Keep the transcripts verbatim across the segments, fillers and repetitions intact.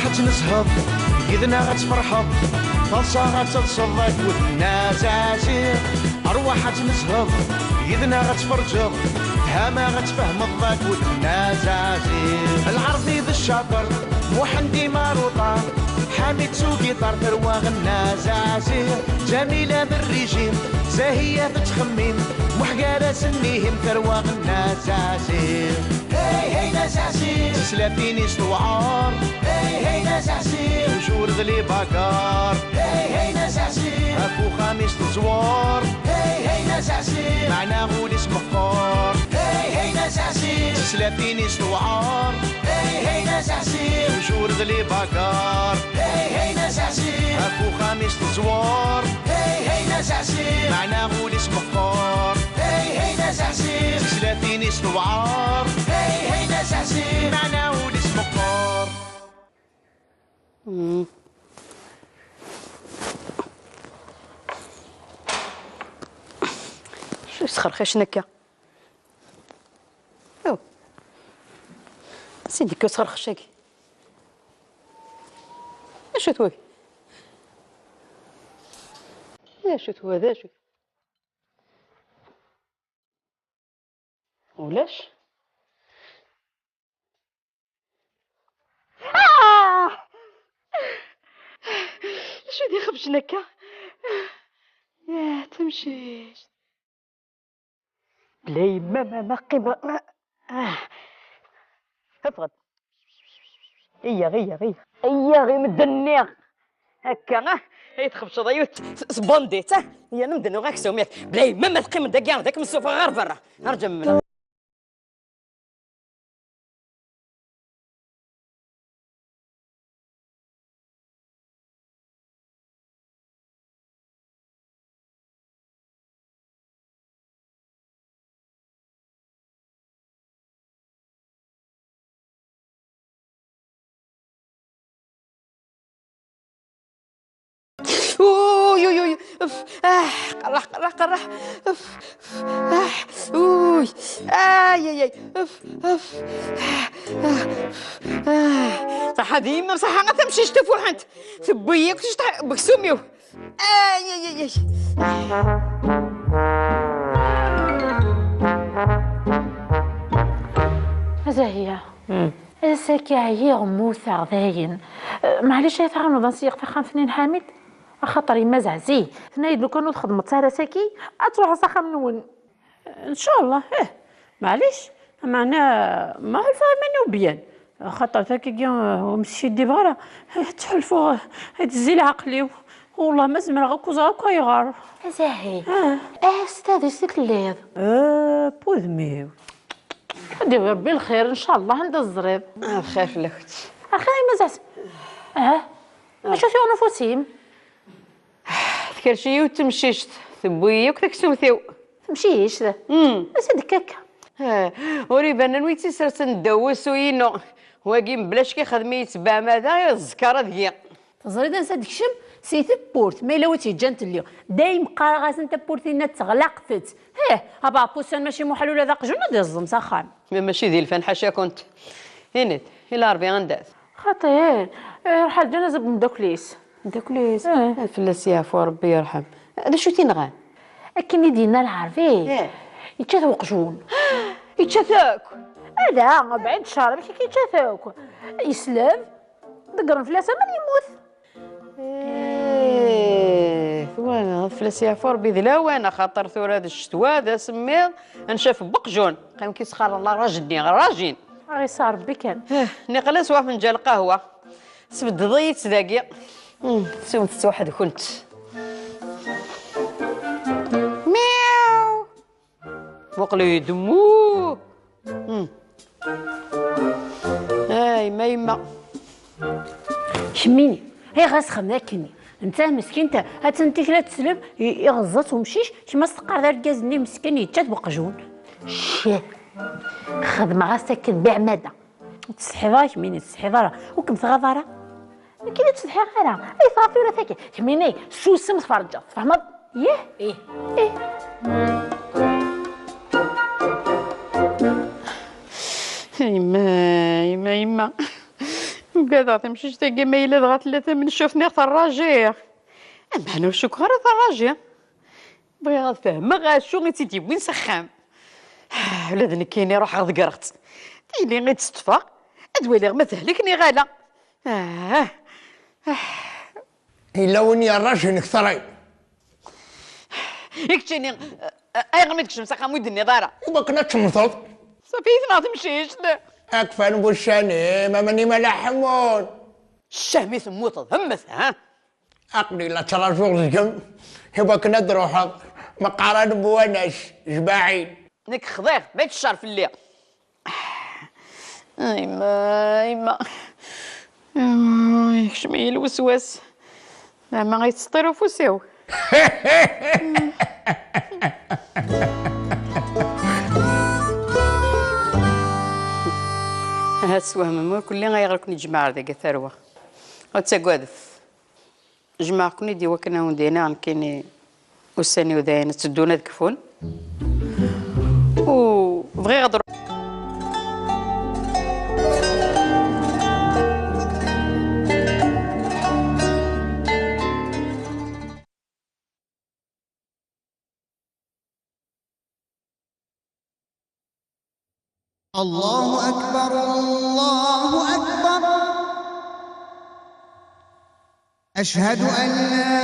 Ḥaǧ nezheḍ, yid-neɣ ad tferḥeḍ, taḍsa ad telseḍ akked Nna Zazi. Arwaḥ ad nezheḍ, yid-neɣ ad tferǧeḍ, tama ad tfehmeḍ akked Nna Zazi. Lɛerbi d ccaṭer, Muḥend imaruṭar, Ḥamid s ugiṭar, tarwa Nna Zazi. Ǧamila d rrijim, Zahiya tettxemmim, Muḥ gar-asen ihim, tarwa Nna Zazi. Hey, hey, Nna Zazi. Tislatin-is tewɛer. Hey, hey, Nna Zazi. Toujours d les bagarres. Hey, hey, Nna Zazi. Ɣef uxxam-is teẓwer. Hey, hey, Nna Zazi. Meɛna ul-is meqqer. Hey, hey, Nna Zazi. Tislatin-is tewɛer. Hey, hey, Nna Zazi. Toujours d les bagarres. Hey, hey, Nna Zazi. Ɣef uxxam-is teẓwer. Hey, hey, Nna Zazi. Meɛna ul-is meqqer. Hey, hey, Nna Zazi. Tislatin-is tewɛer. Hey, hey, Nna Zazi. Meɛna ul-is meqqer. Acu yesxerxicen akka? Aw. Sidi-k usxerxec-agi. D acu-t wagi? D acu-t wa? D acu-t? Ulac. Ah! Acu d ixebcen akka? Yah, tamcict. Bla yemma ma, ma qqimeɣ, ma, ah. Ffɣet. Iyyaɣ, iyyaɣ, iyyaɣ. Iyyaɣ i medden-nni. Akka, ah, ay txebceḍ, ay s, s bandit, ah. Iyya, medden uɣ aksum, yak. Bla yemma ma teqqimeḍ dagi, ad kem-ssufɣeɣ ɣer berra. Rǧu mmi. Uy, uy, uy. Uf. Ah, qerreḥ, qerreḥ, qerreḥ. Uf. Ah, uy. Ay, ay, ay. Uf, uf. Ah, ah, ah. Ṣaḥa d yemma-m, ṣaḥa a tamcict tafuḥant. Tewwi-yi akk tecṭaḥ deg uksum-iw. Ay, ay, ay, ay. A Zahiya, ass-agi ɛyiɣ, mmuteɣ dayen. Eh, maɛlic ay tɛawneḍ ad nseyyeq taxxamt-nni n Ḥamid? Axaṭer yemma zeɛzi, tenna-yi-d lukan ur txeddmeḍ ara ass-agi, ad truḥeḍ s axxam-nwen. Ncallah, ih, maɛlic, meɛna ma ḥulfaɣ iman-iw byan, axaṭer takagi, uh, ur meskiddibeɣ ara, ttḥulfuɣ, uh, itezzi leɛqel-iw, wellah ma zemreɣ ad k-ẓreɣ akk ayɣer. A Zahi, ah, s tadist i telliḍ? Ah, wudem-iw. Ad d-yawi Rebbi lxir, ncallah, anda teẓriḍ. Ah, lxir fell-ak. Axir, ma zeɛs-, ah, acu tuɣ nufus-im? Tkerrec-iyi yiwet temcict, tewwi-yi akk taksumt-iw. Temcict? Hmm. Ass-a d-tekka akka. Ah, ur iban anwa i tt-isersen ddaw wusu-inu. Wagi mebla ccek ixdem-iyi-tt beɛmada, iẓẓekkaṛ ad giɣ. Teẓriḍ ansa d-tekcem? Si tewwurt, ma yella wi tt-yeǧǧan telli. Dayem qqareɣ-asen tawwurt-inna d teɣlaqet-tt. Hih, abeɛṭus-a mačči muḥal ula d aqjun ad iẓẓem s axxam. Ma mačči d ilfan ḥaca-kunt. Init, ila Ṛebbi anda-t? Xaṭi, eh, iṛuḥ ar ǧanaza n umeddakel-is. Umeddakel-is? Eh. Fell-as yeɛfu Ṛebbi yerḥem. D acu i t-inɣan? Akken i d-yenna Lɛerbi, eh, yečča-t weqjun. Yečča-t akk? Ala, bɛid ccer, amek akka yečča-t akk? Yesleb, ḍeggren fell-as aman yemmut. Eh, twalaḍ, fell-as yeɛfu Ṛebbi d lawan, axaṭer tura d ccetwa, d asemmiḍ, ncaf n weqjun. Qqim ki sxar Allah, rajin-nni, rajin. Aɣ-iseɛ Ṛebbi kan. Eh, niqal ad sweɣ afenǧal lqahwa. Tesbeddeḍ-iyi-tt dagi. Hmm, sewwet-tt weḥd-kent. Miaw. Muqel-iyi-d, mmu. Hmm. Ay, ma yemma. Kemmini, ayɣer as-xedmen akken? Netta meskint, attan tikla tesleb, i-, iɣeẓẓa-tt umcic, kemm as-teqqareḍ argaz-nni meskin yečča-t weqjun. Ccah. Xedmeɣ-as akken beɛmada. Ur tsetḥiḍ ara kemmini, ur tsetḥiḍ ara. Ur kem-tɣaḍ ara. Nekk ur ttsetḥiɣ ara. Ay tɣaḍ tura tagi. Kemmini, susem tferǧeḍ. Tfehmeḍ? Yah? Ih. Ih. Yemma, yemma, yemma. Ugadeɣ tamcict-agi ma yella dɣa tella tamneccaft niɣ terrajiɣ. Ameḥna ur cukkeɣ ara terraji. Bɣiɣ ad fehmeɣ acu i tt-id-yewwin s axxam. Ula d nekkini ruḥeɣ ḍeggreɣ-tt. Tili i tt-ṭṭfeɣ, ad waliɣ ma tehlek niɣ ala. Ah. Yella win yerrajen kter-i. I keččini, ayɣer mi d-kecm s axxam ur d-tenniḍ ara? I wakken ad temmteḍ. Ṣafi i tenɣ temcict. Akfan wuccanim, aman imala ḥemmun. Ccah mi temmuteḍ, hemmet, ha? Aql-i la ttṛajuɣ deg-m i wakken ad d-ruḥeɣ, meqqar ad newwanac, jmaɛin. Nekk xḍiɣ, ma yetteccer fell-i. A yemma, a yemma. Yekcem-iyi lweswas. Leɛma yettseṭṭil ufus-iw. Ahat teswehmem ur kulli ayɣer ken-iǧmeɛ ar dagi a tarwa. Ur ttagadet. Jemɛeɣ-ken-id i wakken ad wen-d-iniɣ nekkini ussan-iw dayen tteddun ad kfun. U bɣiɣ ad ruḥ. الله أكبر الله أكبر. أشهد أن لا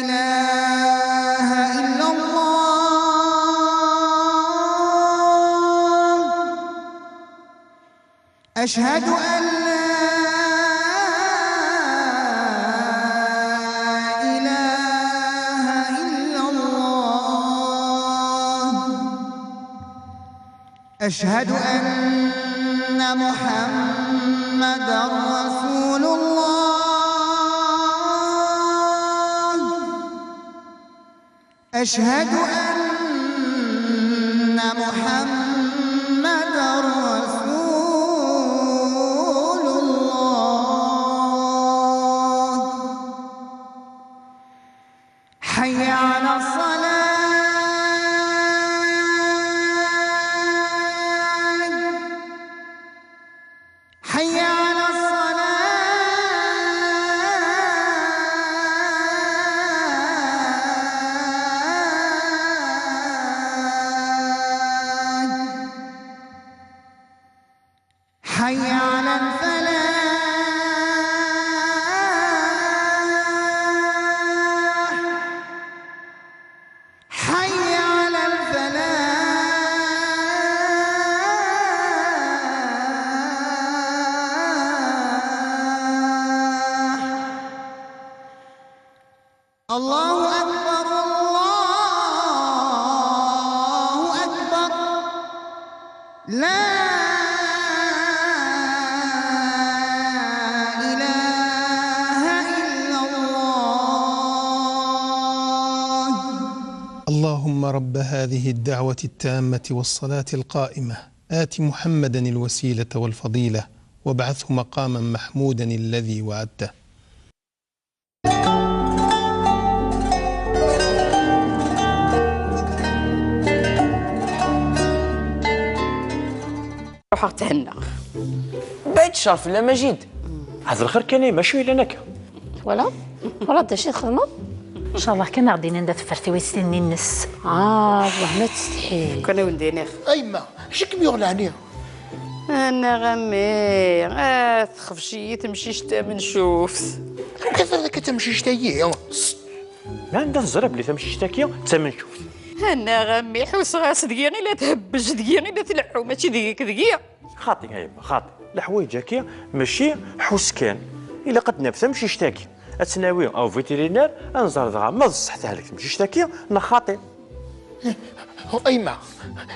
إله إلا الله. أشهد أن لا إله إلا الله. أشهد أن محمدا رسول الله. أشهد أن محمدا رسول الله. حي على الصلاة. حي على الصلاة. حي على الفلاح. حي على الفلاح. الله أكبر الله أكبر. لا إله إلا الله. اللهم رب هذه الدعوة التامة والصلاة القائمة، آت محمدا الوسيلة والفضيلة وابعثه مقاما محمودا الذي وعدته. Ruḥeɣ thennaɣ. Bɛid ccer fell-am a Jid. Ɛed lxir kan ay macu yellan akka. Twalaḍ? Twalaḍ d acu i txedmeḍ? Ncallah kan a ɣ-d-inin d teffertiwit tinni-nnes. Ah, wah ma tsetḥi. Kan a wen-d-iniɣ. A yemma, acu i kem-yuɣ leɛni? Annaɣ a mmi, ah, texbec-iyi temcict tamencuft. Amek i teẓriḍ akka d tamcict-agi? Ma anda teẓriḍ belli tamcict-agi d tamencuft? Annaɣ a mmi, ḥusseɣ-as deg-i i la thebbec, deg-i i la tleḥḥu, mačči deg-k, deg-i. Xaṭi a yemma, xaṭi. Leḥwayeǧ-agi mačči ḥus kan. Ilaq ad d-naf tamcict-agi. Ad tt-nawi au vétérinaire, ad nẓer dɣa ma d ṣṣeḥ tehlek temcict-agi neɣ xaṭi. A yemma,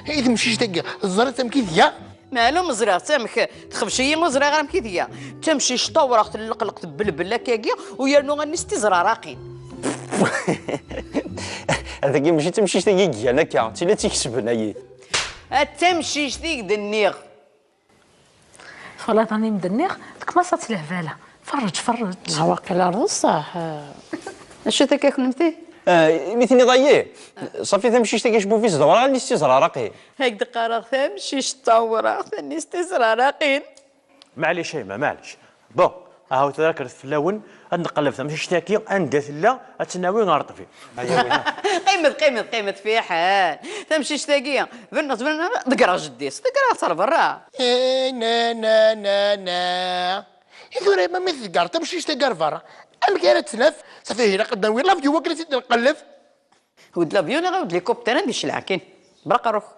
i temcict-agi teẓriḍ amek i tga? Meɛlum ẓriɣ-tt amek, texbec-iyi ur ẓriɣ ara amek i tga. D tamcict tawraɣt, telleqleq, tebbelbel akkagi, u yernu allen-is d tizraraqin. Dagi mačči d tamcict-agi i igan akka, d tin i tt-ikesben ayi. D tamcict i k-d-nniɣ. Twalaḍ anim d-nniɣ, tekmaṣ ad tlehbala. Ferreǧ, ferreǧ. Ah, waqila d ṣṣeḥ. Acu-t akka kunemti? Ah, mi tiniḍ ayi? Ṣafi tamcict-agi acebbub-is d awraɣ, allen-is d tizraraqin. Ad k-d-qqareɣ tamcict d tawraɣt, allen-is d tizraraqin. Maɛlic a yemma, maɛlic. Bon, ahaw tura kkret fell-awen, ad nqelleb tamcict-agi anda tella, ad tt-nawi ɣer ṭṭbib. Qqimet, qqimet, qqimet fiḥel. Tamcict-agi, tebren, tebren, ḍeggreɣ jeddi-s, ḍeggreɣ-tt ɣer berra. Eh, na, na, na, na. I tura yemma mi tḍegger tamcict-agi ɣer berra, amek ara tt-naf? Safi, ilaq ad d-nawi l'avion wakken ad tt-id-nqelleb. Ur d l'avion neɣ ur d l'hélicoptère, ad icelɛek. Bra qerruk.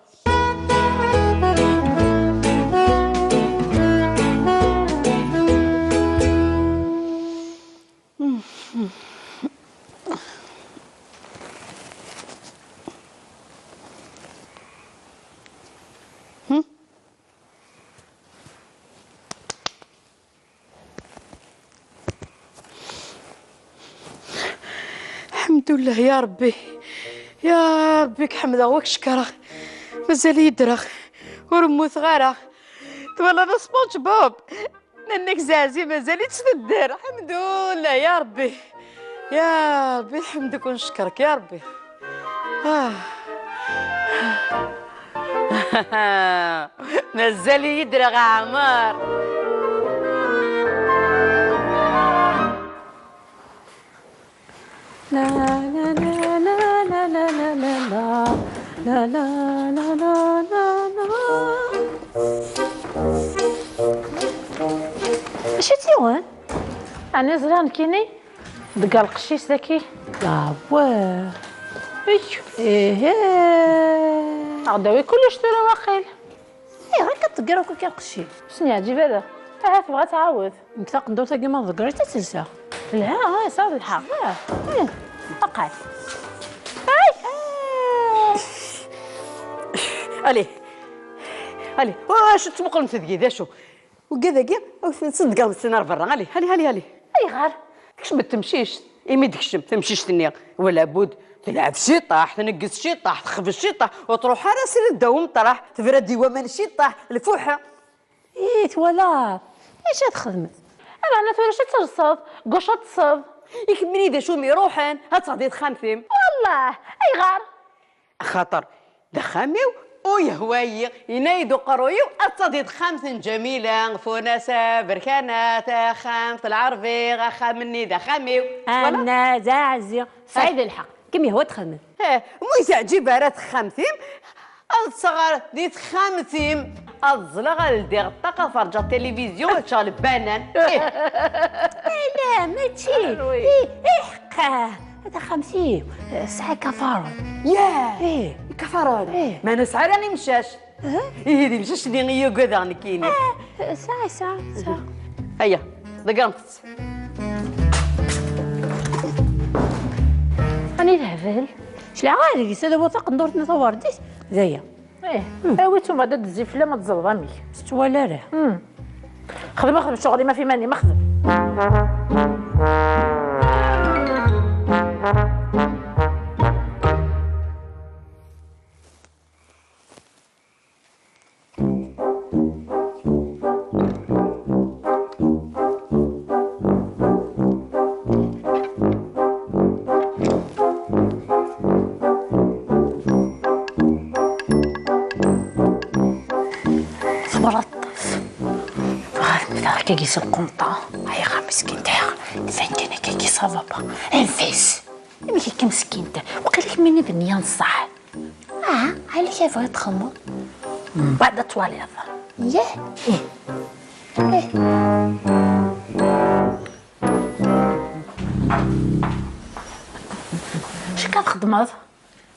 Ḥemdullah ya Ṛebbi. Ya Ṛebbi, k-ḥemdeɣ u k-cekkreɣ. Mazal-iyi ddreɣ. Ur mmuteɣ ara. Twalaḍ a SpongeBob? Nnan-ak zeɛzi mazal-itt tedder. Ḥemdullah ya Ṛebbi. Ya Ṛebbi, nḥemdek u ncekkrek ya Ṛebbi. Ah. Mazal-iyi ddreɣ a Ɛmer. Acu tt-yuɣen? Ɛni ẓriɣ nekkini? Deg lqecc-is daki. Awah. Ih. Ihi. Aɣ-d-awi kullec tura waqil. Ayɣer akka tḍegger akk akka lqecc-im? Ur s-yeɛǧib ara. Ahat tebɣa ad tɛawed. Nekk taqendurt-agi ma tḍegger-itt ad tt-lseɣ. Telha, ah, yesɛa lḥeqq. Ah, ih. Aqal. Ay! Allez. Allez. Oh, acu tettmuqulemt deg-i, d acu? Ugad-agi, ad ten-tṣeddgeɣ messen ar berra. Ali, ali, ali, ali. Ayɣer? Tekcem-d temcict. Imi d-tekcem temcict-nni, wala bud telɛeb ciṭaḥ, tneggez ciṭaḥ, texbez ciṭaḥ, ur truḥ ara srid ddaw umeṭraḥ, tebra-d i waman ciṭaḥ, lfuḥa. Ih, twalaḍ? Acu ad txedmeḍ? Ameɛna tura acu ad telseḍ? Gauche ad teṭṭseḍ? I kemmini d acu mi ruḥen? Ad teɣdi texxamt-im. Wallah! Ayɣer? Axaṭer d axxam-iw u yehwa-yi, yenna-yi-d uqerruy-iw ad tadiḍ texxamt n Ǧamila, Funasa, Berkana, taxxamt, lɛerbi, axxam-nni d axxam-iw. Twalaḍ? Anna, d aɛezzi. Sɛid lḥeqq, kem yehwa texxamt. Eh, mu yesɛǧib ara texxamt-im, ad ṭṭseɣ di texxamt-im, ad ẓẓleɣ, ad ldiɣ ṭṭaq, ad ferǧeɣ tilivizyu, ad ččeɣ lbanan. Ih. Ala, mačči. Ih, iḥeqqa. Hada xemsin, sɛa kafaṛen. Yah! Ih. Kafaṛen? Ih. Ma nesɛa ara imcac. Ihi d imcac-nni i yugadeɣ nekkini. Ah, sɛa, sɛa, sɛa. Aya, ḍeggremt-tt. Ani lehbal? Claɣ ara deg-s ad awiɣ taqendurt-nni tawerdit, d aya. Ih, awi-tt umbeɛd ad d-tezzi fell-am ad teẓreḍ amek. Ur tettwali ara. Xdem, xdem ccɣel-im ɣef iman-im, xdem. Tebɣa ad teṭṭes. Tebɣa ad temmteɣ akkagi si lqenṭa. Ayɣer meskint, ayɣer? Tban kan akkagi ça va pas. Anef-as. Amek akka meskint? Waqila kemmini d nniya n ṣṣeḥ. Ah, ɛelli kif bɣiɣ txedmeḍ. Mbeɛd ad twaliḍ. Yah? Ih. Ih. Acu akka txeddmeḍ?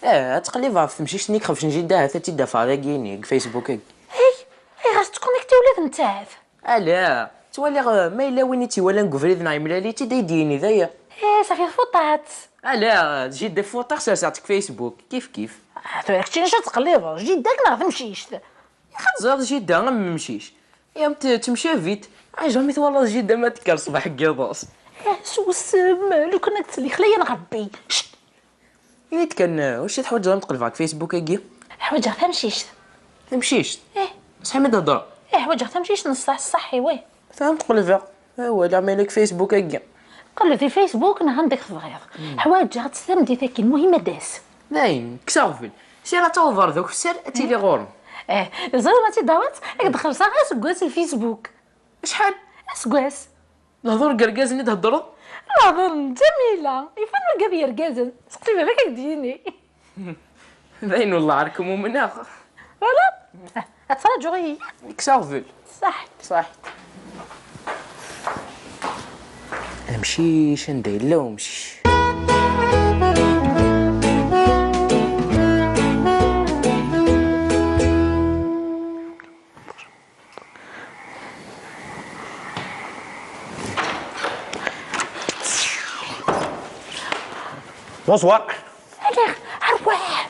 Eh, ad tqellibeɣ ɣef temcict-nni i ixebcen jidda, ahat ad tt-id-afeɣ dagi-ni, deg Facebook-agi. Hey, ayɣer tettkonekti ula d nettat? Ala, ttwaliɣ, eh, ma yella win i tt-iwalan deg ubrid neɣ yemlal-itt-id, ad yi-d-yini d aya. Eh, safi tfuṭaḍ-tt. Ala, d jidda i fuṭaɣ, serseɣ-tt deg Facebook, kif kif. Ah, tura keččini acu ad tqellibeḍ, jidda-k neɣ tamcict? Axi teẓriḍ jidda am memcic. Yam t-, temcabit. Ɛajbeɣ mi twalaḍ jidda ma tekker ṣṣbeḥ n yiḍes. Eh, s wesem, lukan ad tt-lixlayen Rebbi. Cct! Ini-d kan, eh, wacu i teḥwaǧeḍ ad m-qelbeɣ deg Facebook-agi? Ḥwaǧeɣ tamcict. Tamcict? Ih. Ṣṣeḥ mi d-hedreɣ? Ih, ḥwaǧeɣ tamcict n ṣṣeḥ, ṣṣeḥ-iw, ih. Atan ad m-qelbeɣ. Awal, ameɛna deg Facebook-agi. Qelleb di Facebook neɣ anda tebɣiḍ. Ḥwaǧeɣ-tt tameddit-agi, lmuhim ad d-tas. Dayen, kkes aɣbel. Sira ad tawḍeḍ ɣer d akessar, ad tili ɣur-m. Eh, ẓriɣ ma tt-id-tawiḍ, ad k-d-xellṣeɣ aseggas n Facebook. Acḥal? Aseggas. Lehdur n yergazen i d-theddreḍ? Lehdur n Ǧamila. Ifan urgaz yergazen. Seqsi baba-k ad k-d-yini. D ayen wellah rkem umneɣ. Voilà. Ad ttraǧuɣ i. Kkes aɣbel. Ṣaḥ. Ṣaḥ. Amcic, anda yella umcic? Bonsoir. Allez, arwah.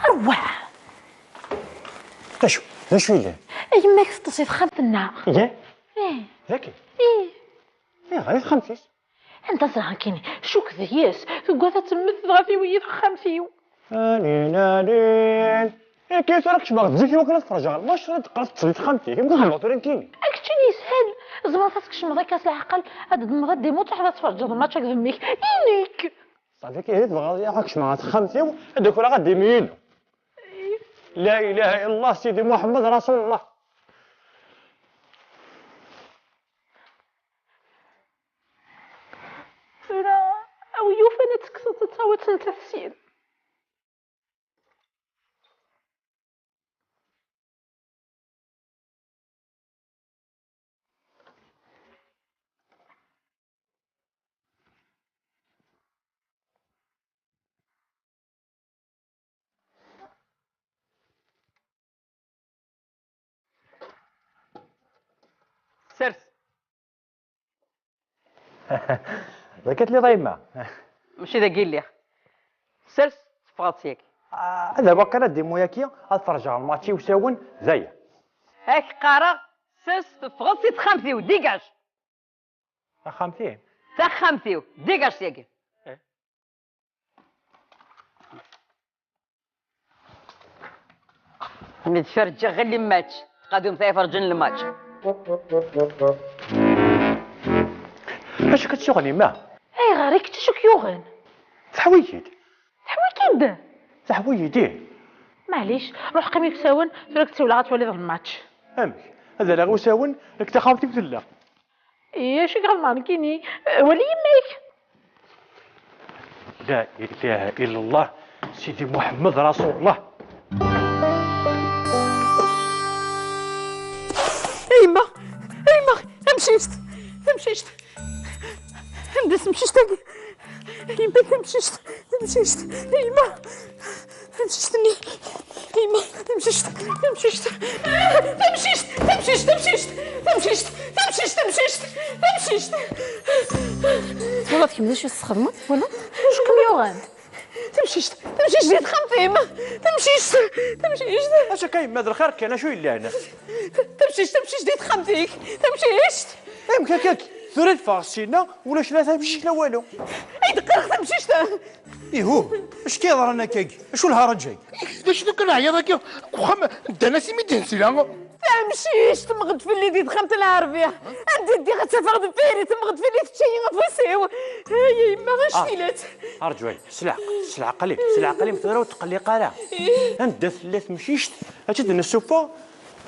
Arwah. D acu? D acu yellan? Yemma-k teṭṭes di texxamt-nneɣ. Ihi? Ih. Dagi? Ih. Ayɣer i texxamt-is? Anda ẓriɣ nekkini? Cukkeɣ deg-s. Tuggad ad temmet dɣa tiwi-yi texxamt-iw. Anin, anin. Akka tura kecmeɣ-d zik iwakken ad ferǧeɣ lmac, ad d-teqqleḍ teṭṭes di texxamt-ik. Amek xedmeɣ tura nekkini? Akeččin yeshel. Tzemreḍ ad tkecmeḍ akka s leɛqel, ad d-tedmeḍ adimu, ad truḥeḍ ad tferǧeḍ lmač akked mmi-k. Inek! Ṣafi, ihi tebɣiḍ ad kecmeɣ ɣer texxamt-iw, ad d-akreɣ adimi-inu. La ilaha illallah, Sidi Muḥemmed Rasulullah. Tura, a wi yufan ad tekkseḍ, ad tawiḍ snat syin. Sers. D akka telliḍ a yemma? Mačči dagi i lliɣ. Sers, teffɣeḍ syagi. Ah, ad awiɣ kan adimu-yaki, ad ferǧeɣ lmač i usawen, d aya. Ad k-qqareɣ, sers, teffɣeḍ si texxamt-iw, dégage! Taxxamt-im? Taxxamt-iw, dégage syagi. Eh. Mi d-ferǧeɣ ɣer lmač, tqadum tayi ferǧen lmač. Acu k-tt-yuɣen yemma? Ayɣer i kečč acu k-yuɣen? Teḥwi-yi-d. Teḥwi-k-id? Teḥwi-yi-d, ih. Maɛlic, ruḥ qqim i usawen, tura ad k-tsiwleɣ ad twaliḍ lmač. Amek? Ad rreɣ i usawen, nekk taxxamt-iw tella. Ihi, acu i ɣelḍeɣ nekkini? Wali yemma-k. La ilaha illallah, Sidi Muḥemmed Rasulullah. A yemma, a yemma, tamcict, tamcict. Anda-tt temcict-agi? A yemma, tamcict, tamcict, a yemma. Tamcict-nni. A yemma, tamcict, tamcict. Tamcict, tamcict, tamcict. Tamcict, tamcict, tamcict. Tamcict. Twalaḍ kemm d acu i tesxedmeḍ? Twalaḍ? Acu kem-yuɣen? Tamcict, tamcict di texxamt-im. Tamcict, tamcict. Acu akka yemma, d lxir kan, acu yellan? Tamcict, tamcict di texxamt-ik. Tamcict. Amek akka? Tura teffeɣ ssinna, ulac la tamcict la walu. Ay d-qqareɣ tamcict. Ihu, acu k-yeḍran akkagi? Acu lharaǧ-agi? D acu akka leɛyaḍ-agi? Deg uxxam ddan-as imi d-nsila. Tamcict temɣed fell-i di texxamt n Lɛerbi. Anda ddiɣ ad tt-afeɣ deffir-i, temɣed fell-i, tečča-yi afus-iw. Ay, a yemma, anect-ilat. Arǧu, ay, s leɛqel, s leɛqel-im, s leɛqel-im tura ur tqelliq ara. Ih. Anda tella temcict, ad tt-id-nessufeɣ,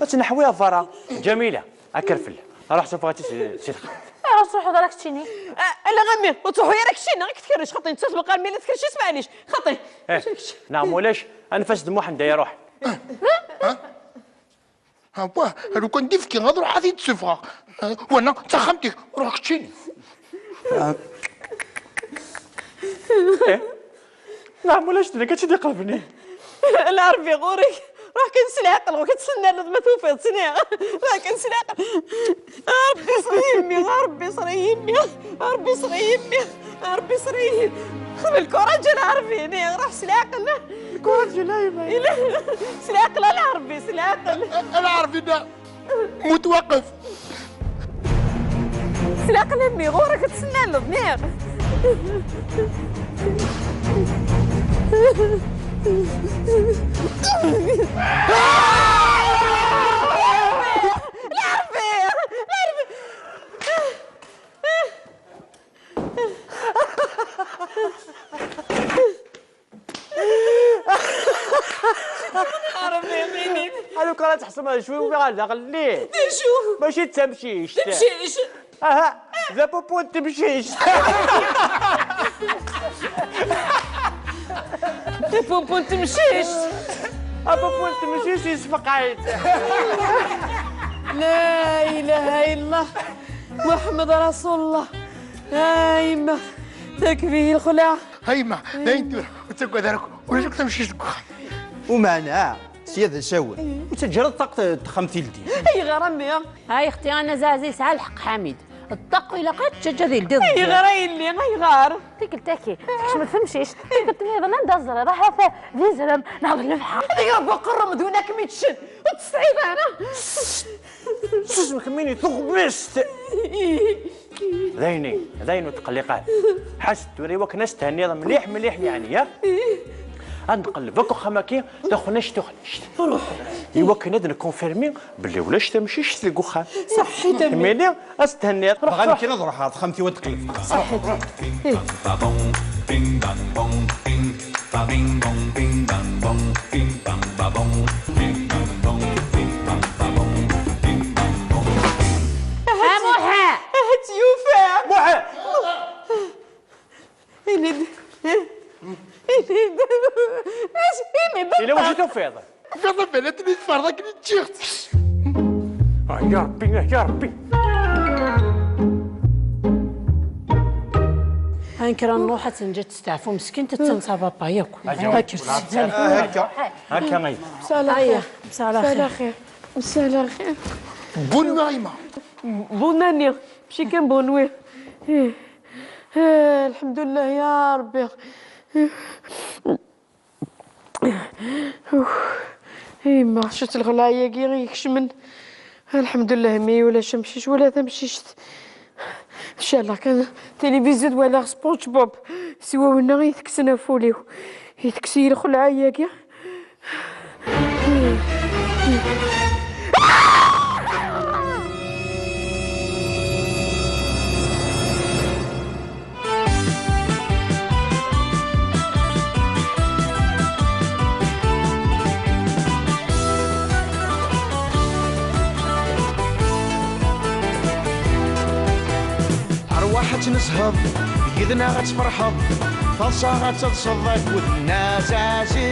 ad tt-neḥwi ɣer berra. Ǧamila. Akerfel. Ruḥ sufeɣ-itt si, si texxamt. Ayɣer ur tettruḥuḍ ara keččini? Ah, ala a mmi, ur ttruḥu ara keččini, ad k-tkerrec xaṭi, nettat meqqar mi la tkerrec-itt, maɛlic, xaṭi. Eh, neɣ mulac, anef-as d Muḥend ay iruḥ. Ha, wah, lukan d ifki, ad ruḥeɣ ad t-id-sufɣeɣ. Wana, d taxxamt-ik, ruḥ keččini. Eh? Neɣ mulac d nekk ad tt-id-iqelben. Lɛerbi ɣur-k. Ruḥ kan s leɛqel, ɣur-k ad tessennaleḍ ma tufiḍ-tt, niɣ. Ruḥ kan s leɛqel. A Ṛebbi, ṣṣer-iyi yemmi, a Ṛebbi, ṣṣer-iyi yemmi, a Ṛebbi, ṣṣer-iyi yemmi, a Ṛebbi, ṣṣer-iyi. Xdem lkuraǧ a Lɛerbi, niɣ, ruḥ s leɛqel. Lkuraǧ la yemma. Ila, s leɛqel a Lɛerbi, s leɛqel. A Lɛerbi, da. Mutwaqef. S leɛqel a mmi, ɣur-k ad tessennaleḍ, niɣ? Lɛerbi! Lɛerbi! A Ṛebbi, ini-d. A lukan Tḥesmeḍ d acu i ufiɣ ar daxel-nni? D acu? Mačči d tamcict. Tamcict. Aha, d apupu n temcict. D apupu n temcict. Apupu n temcict yesfeqɛit. La ilaha illallah. Muḥemmed Rasulullah. A yemma, terkeb-iyi lxelɛa. A yemma, d ayen tura, ur ttagad ara akk, ulac akk tamcict deg uxxam. Umeɛna, sya d asawen. Ur ttaǧǧa ara ṭṭaq texxamt ildi. Ayɣer a mmi? Ay xti, anazaɛzi yesɛa lḥeqq Ḥamid. Ṭṭaq ilaq ad teččaǧǧa ad ildi. Ayɣer a yelli, ayɣer? Tikkelt-agi, tekcem-d temcict, tikkelt nniḍen anda ẓriɣ, ahat d izrem neɣ d lebḥer. Ad iṛebbu aqerru-m d win akken i teččen, ur tesɛiḍ ara. Susem kemmini tuɣmest. D ayen, d ayen ur tqelliq ara. Ḥas tura i wakken ad s-thenniḍ mliḥ, mliḥ, yeɛni, ya? Ad nqelleb akk axxam-agi, taxnact, tuxnact. Ruḥ. I wakken ad nkonfirmi belli ulac tamcict deg uxxam. Ṣaḥḥit a mmi. Kemmini, ad s-thenniḍ. Ruḥ, dɣa ruḥ. Nekk ad ruḥeɣ ɣer texxamt-iw ad qellbeɣ. Ṣaḥḥit. Ih. A Muḥa! Ahat yufa! Muḥa! Ini-d. Ini-d. Ini-d. Yella wacu tufiḍ? Tufiḍ abelat-nni tferḍ akken i ččiɣ-tt. Ah, ya Ṛebbi, ah, ya Ṛebbi. Ayen kra nruḥ ad tenǧa testeɛfu meskint, attan s abapa yakk. Aǧaw. Akka. Akka ay. Mesala xir. Mesala xir. Mesala xir. Bonne nuit, Rima. Bonne année. Mačči kan bonne nuit. Eh, eh, lḥemdullah ya Ṛebbi. Uf. Yemma, acu-tt lxelɛa-yagi i ikecmen? Lḥemdullah, imi ulac amcic wala tamcict. Ncallah kan tilivizyu d walaɣ SpongeBob. Siwa winna i tekksen ɣef wul-iw. I tekkes-iyi lxelɛa-yagi. Arwaḥ ad tt-nesheḍ, yid-neɣ ad tferḥeḍ, taḍsa ad teḍseḍ akked Nna Zazi.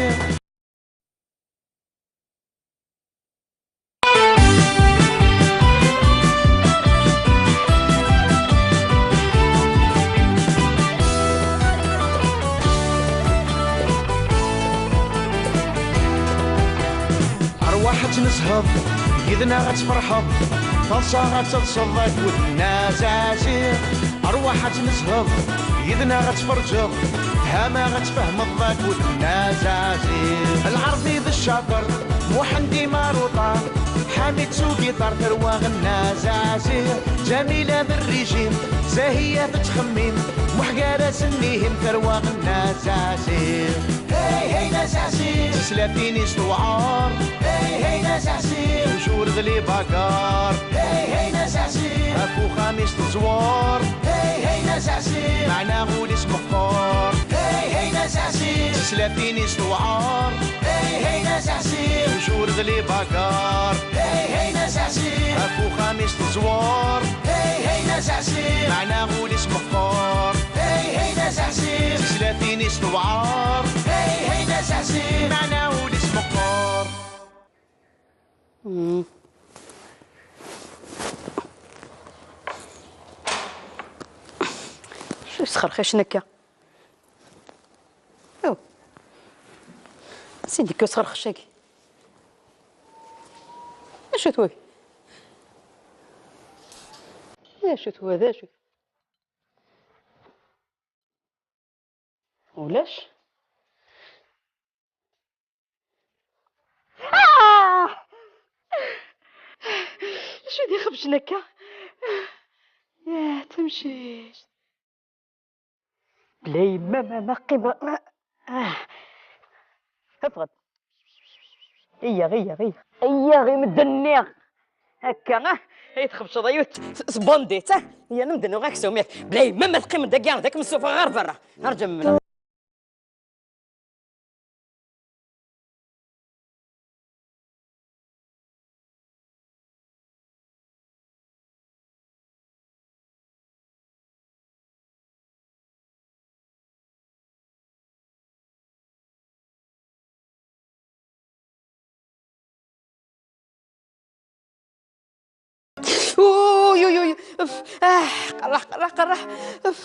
Arwaḥ ad tt-nesheḍ, yid-neɣ ad tferḥeḍ, taḍsa ad teḍseḍ akked Nna Zazi. Arwaḥ ad tt-nesheḍ, yid-neɣ ad tferǧeḍ, tama ad tfehmeḍ akked Nna Zazi. Lɛerbi d ccaṭer, Muḥend Imaruṭa, Ḥamid s ugiṭar, tarwa Nna Zazi. Ǧamila d rrijim, Zahiya tettxemmim, Muḥ gar-asen ihim, tarwa Nna Zazi. Hey, hey, Nna Zazi. Tislatin-is tewɛer. Hey, hey, Nna Zazi. Tujur d les bagarres. Hey, hey, Nna Zazi. Ɣef uxxam-is teẓwer. Hey, hey, Nna Zazi. Meɛna ul-is meqqer. Hey, hey, Nna Zazi. Tislatin-is tewɛer. Hey, hey, Nna Zazi. Tujur d les bagarres. Hey, hey, Nna Zazi. Ɣef uxxam-is teẓwer. Hey, hey, Nna Zazi. Meɛna ul-is meqqer. Hey, hey, Nna Zazi. Tislatin-is tewɛer. Hey, hey, Nna Zazi. Meɛna ul-is meqqer. Acu yesxerxicen akka? Aw. Sidi, kko sxerxec-agi. Acu-t wagi? Acu-t wa, d acu-t? Ulac. Ah! Acu d ixebcen akka? Yah, tamcict. Bla yemma, ma, ma qqimeɣ, ma, ah. Ffɣet. Iyyaɣ, iyyaɣ, iyyaɣ. Iyyaɣ i medden-nni. Akka, ah, ay txebceḍ, ay s-, s-, sbandit, ah. Iyyaɣ, medden uɣ aksum, yak. Bla yemma, ma teqqimeḍ dagi, ad kem-ssufɣeɣ ɣer berra. Rǧu. Uy, uy, uy. Uf. Ah, qerreḥ, qerreḥ, qerreḥ. Uf.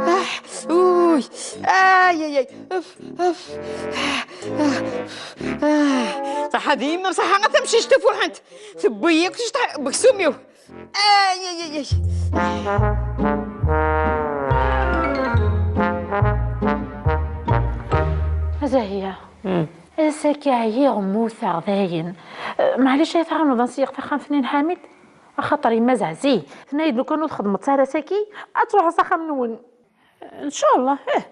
Uf. Ah, uy. Ay, ay, ay. Uf. Uf. Ah, ah, ah. Ṣaḥa dima, ṣaḥa ɣer tamcict tafuḥant. Tewwi-yi akk tecṭaḥ deg uksum-iw. Ay, ay, ay, ay. A Zahya, ass-agi ɛyiɣ, mmuteɣ dayen. Eh, maɛlic ay tɛawneḍ ad nseyyeq taxxamt-nni n Ḥamid? Axaṭer yemma zeɛzi tenna-yi-d lukan ur txeddmeḍ ara ass-agi, ad truḥeḍ s axxam-nwen. Ncallah, ih,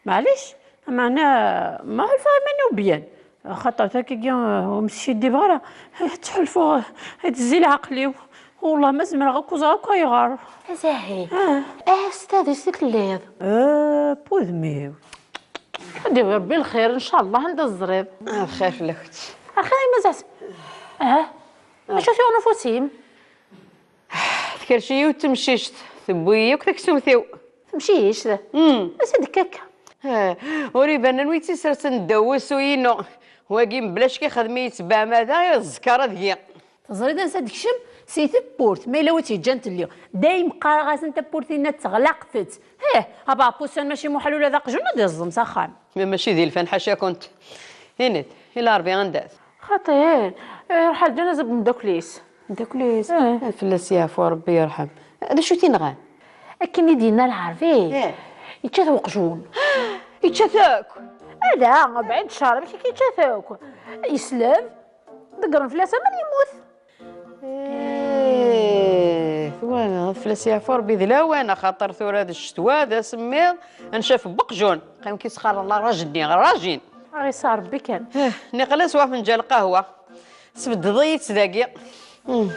maɛlic, meɛna ma ḥulfaɣ iman-iw byan, axaṭer takagi, eh, ur mskiddibeɣ ara, eh, ttḥulfuɣ, eh, itezzi leɛqel-iw, wellah ma zemreɣ ad k-uẓeɣ akk ayɣer. A Zahya, ah, s tadist i telliḍ? Eh, p udem-iw. Ad d-yawi Rebbi lxir, ncallah, anda teẓriḍ. Ah, lxir fell-ak. Axir, ay ma zeɛzi. Ah, acu tuɣ nufus-im? Tkerrec-iyi yiwet temcict, tewwi-yi akk taksumt-iw. Temcict? Hmm. Ass-a d-tekka akka. Eh, ur iban anwa i tt-isersen ddaw wusu-inu. Wagi mebla ccek ixdem-iyi ttbeɛmada iẓekka ara deg-i. Teẓriḍ ansa d-tekcem? Si tewwurt, ma yella wi tt-yeǧǧan telli. Dayem qqareɣ-asen tawwurt-inna tteɣlaqet-tt. Heh, abeɛṭus-an mačči muḥal ula d aqjun ad iẓẓem s axxam. Ma mačči d ilfan ḥaca-kunt. Init, i Ṛebbi anda-t? Xaṭi, eh, iṛuḥ ar ǧanaza n umeddakel-is. Umeddakel-is? Eh. Eh, fell-as yeɛfu Ṛebbi yerḥem. D acu i t-inɣan? Akken i d-yenna Lɛerbi, eh, yečča-t uqjun. Yečča-t akk? Ala, bɛid ccer, amek i k-yečča-t akk? Yesleb, ḍeggren fell-as aman yemmut. Eh, twalaḍ, fell-as yeɛfu Ṛebbi d lawan, axaṭer tura d ccetwa, d asemmiḍ, ad ncaf n weqjun. Qqim ki sxar Allah, raji-nni, raji-n. Aɣ-iseɛ Ṛebbi kan. Eh, niqal ad sweɣ afenǧal lqahwa. Tesbeddeḍ-iyi-tt dagi. Hmm.